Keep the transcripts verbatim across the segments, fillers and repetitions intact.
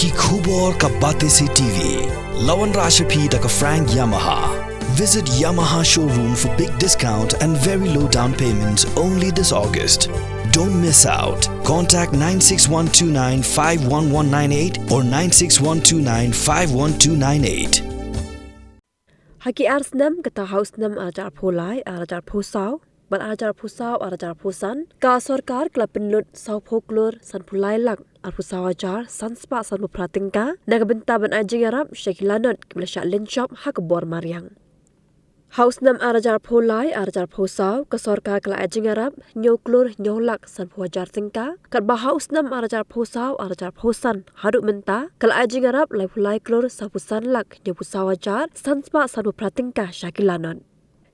Ki khubor ka Batesi T V. La wanrah sha phi da ka Frank Yamaha. Visit Yamaha showroom for big discount and very low down payment only this August. Don't miss out. Contact nine six one two nine five one one nine eight or nine six one two nine five one two nine eight. Ha ki ar snem, kata ha u snem ar hajar arphew lai, ar hajar arphew saw bad ar hajar arphew saw, ar hajar arphew san, ka sorkar ka la pynlut saw phew klur san phew lai lak arphew saw hajar san spah san phew phra tyngka na ka bynta ban ai jingïarap sha ki lanot kiba la shah lynshop ha ka bor mariang. Ha u snem ar hajar arphew lai, ar hajar arphew saw, ka sorkar ka la ai jingïarap hynñiew klur hynñiew lak san phew hajar tyngka, katba ha u snem ar hajar arphew saw, ar hajar arphew san haduh mynta ka la ai jingïarap laiphew lai klur sawphew san lak hynñiewphew saw hajar san spah san phew phra tyngka sha ki lanot.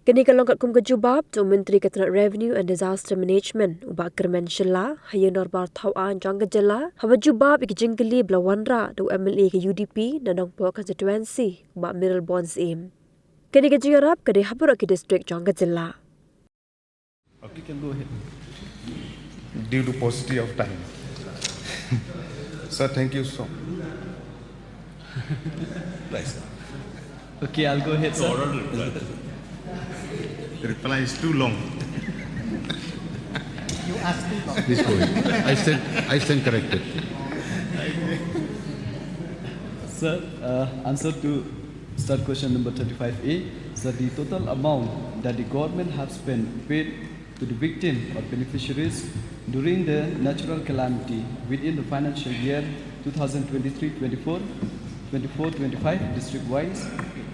Kane ka long katkum ka jubab jong u Myntri ka tnat Revenue and Disaster Management, u Bah Kyrmen Shylla, ha ïing dorbar thaw aiñ jong ka jylla, haba jubab ïa ki jingkylli ba la wanrah da u M L A ka U D P na Nongpoh constituency, u Bah Mayralborn Syiem. Kane ka jingïarap ka dei ha baroh ki district jong ka jylla. Okay, can go ahead. Due to paucity of time. Sir, thank you so much. Please. Okay, I'll go ahead, sir. Oral reply. The reply is too long. You asked too long. Please go ahead. I stand, I stand corrected. Sir, uh, answer to start question number thirty-five A. Sir, the total amount that the government have spent, paid to the victim or beneficiaries during the natural calamity within the financial year two thousand twenty-three twenty-four, twenty-four twenty-five, district wise,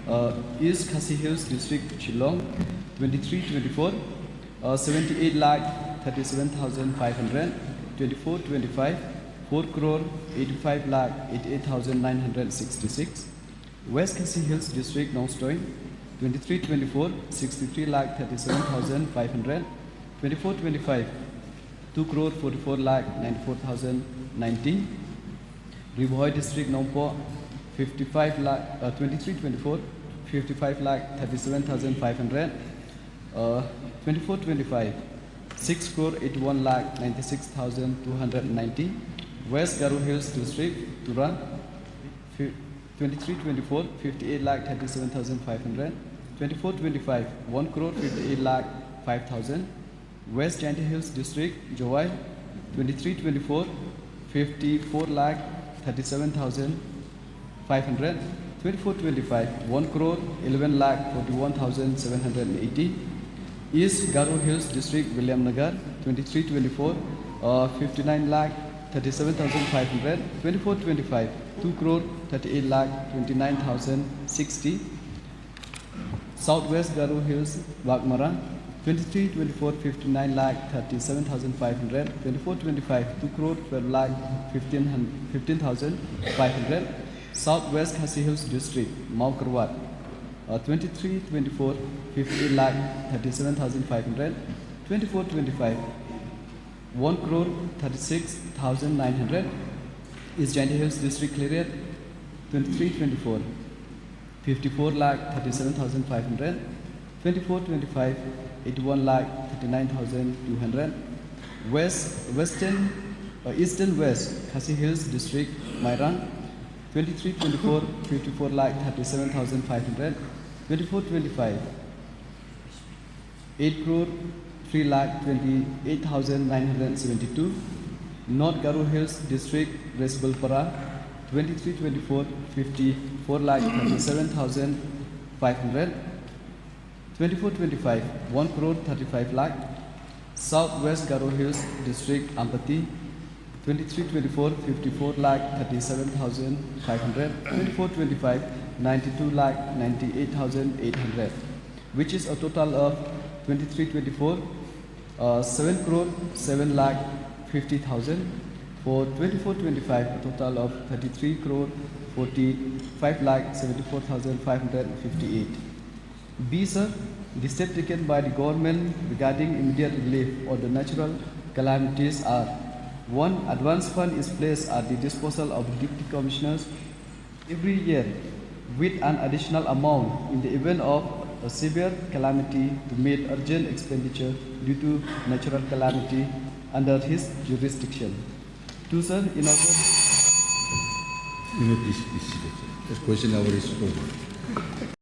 uh, East Khasi Hills District, Shillong, twenty-three twenty-four, uh, seventy-eight lakh thirty-seven thousand five hundred, twenty-four twenty-five, four crore eighty-five lakh eighty-eight thousand nine hundred sixty-six. West Khasi Hills District, Nongstoiñ, twenty-three twenty-four, sixty-three lakh thirty-seven thousand five hundred, twenty-four twenty-five, two crore forty-four lakh ninety-four thousand ninety. Ri Bhoi District, Nongpoh, fifty-five lakh, uh, twenty-three twenty-four, fifty-five lakh thirty-seven thousand five hundred, uh, twenty-four twenty-five, six crore eighty-one lakh ninety-six thousand two hundred ninety. West Garo Hills District, Tura, fi-, twenty-three twenty-four, fifty-eight lakh thirty-seven thousand five hundred, twenty-four twenty-five, one crore fifty-eight lakh five thousand. West Jaintia Hills District, Jowai, twenty-three twenty-four, fifty-four lakh thirty-seven thousand five hundred, twenty-four twenty-five, one crore eleven lakh forty-one thousand seven hundred eighty. East Garo Hills District, Williamnagar, twenty-three twenty-four, uh, fifty-nine lakh thirty-seven thousand five hundred, twenty-four twenty-five, two crore thirty-eight lakh twenty-nine thousand sixty. Southwest Garo Hills, Baghmara, twenty-three twenty-four, fifty-nine lakh thirty-seven thousand five hundred, twenty-four twenty-five, two crore twelve lakh fifteen thousand five hundred. Southwest Khasi Hills District, Mawkyrwat, uh, twenty-three twenty-four, fifty-eight lakh thirty-seven thousand five hundred, twenty-four twenty-five, one crore thirty-six thousand nine hundred. East Jaintia Hills District, Khliehriat, twenty-three twenty-four, fifty-four lakh thirty-seven thousand five hundred, twenty-four twenty-five, eighty-one lakh thirty-nine thousand two hundred. West, Western, uh, Eastern West Khasi Hills District, Mairang, twenty-three twenty-four, fifty-four lakh thirty-seven thousand five hundred, twenty-four twenty-five, eight crore three lakh twenty-eight thousand nine hundred seventy-two. North Garo Hills District, Resbulpara, twenty-three twenty-four, fifty-four lakh thirty-seven thousand five hundred, twenty-four twenty-five, one crore thirty-five lakh. South West Garo Hills District, Ampati, twenty-three twenty-four, fifty-four lakh thirty-seven thousand five hundred, twenty-four twenty-five, ninety-two lakh ninety-eight thousand eight hundred, which is a total of twenty-three twenty-four, uh, seven crore seven lakh fifty thousand, for twenty-four twenty-five, a total of thirty-three crore forty-five lakh seventy-four thousand five hundred fifty-eight. B, sir, the step taken by the government regarding immediate relief of the natural calamities are: one, advance fund is placed at the disposal of the deputy commissioners every year with an additional amount in the event of a severe calamity to meet urgent expenditure due to natural calamity under his jurisdiction. Two, sir, in order, You may please be seated. The question hour is over.